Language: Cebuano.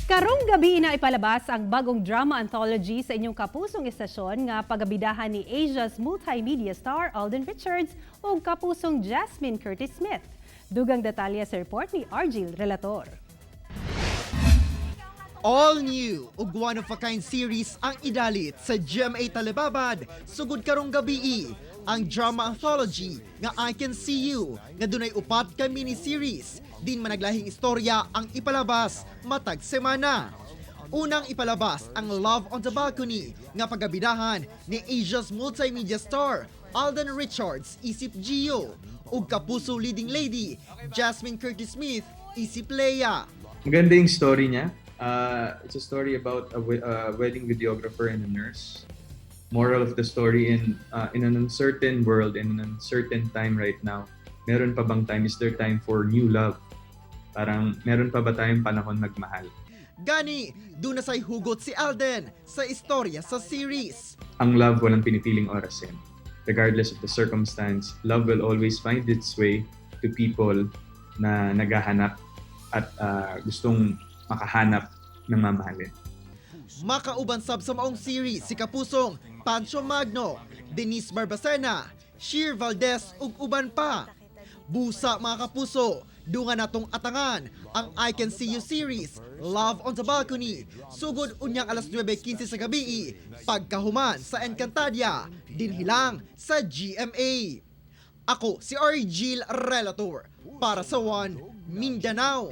Karong gabi na ipalabas ang bagong drama anthology sa inyong kapusong istasyon nga pagabidahan ni Asia's multimedia star Alden Richards ug kapusong Jasmine Curtis Smith. Dugang detalye sa report ni Argil Relator. All new ug one of a kind series ang idalit sa GMA Telebabad sugod karong gabi, ang drama anthology nga I Can See You, nga dunay upat ka miniseries din managlahing istorya ang ipalabas matag semana. Unang ipalabas ang Love on the Balcony nga pagabidahan ni Asia's multimedia star Alden Richards isip Gio ug kapuso leading lady Jasmine Curtis Smith isip Leia. Maganda yung story niya. It's a story about a wedding videographer and a nurse. Moral of the story, in an uncertain world, in an uncertain time right now, meron pa bang time? Is there time for new love? Parang meron pa ba tayong panahon magmahal? Gani, duna say hugot si Alden sa istorya sa series. Ang love, walang pinipiling oras yan. Regardless of the circumstance, love will always find its way to people na naghahanap at gustong makahanap ng mamahalin. Makauban sab sa maong series si kapusong Pancho Magno, Denise Barbacena, Sheer Valdez ug uban pa. Busa, mga kapuso, dungan natong atangan ang I Can See You series, Love on the Balcony, sugod unyang alas 9:15 sa gabi, pagkahuman sa Encantadia, dinhilang sa GMA. Ako si Argil Relator para sa One Mindanao.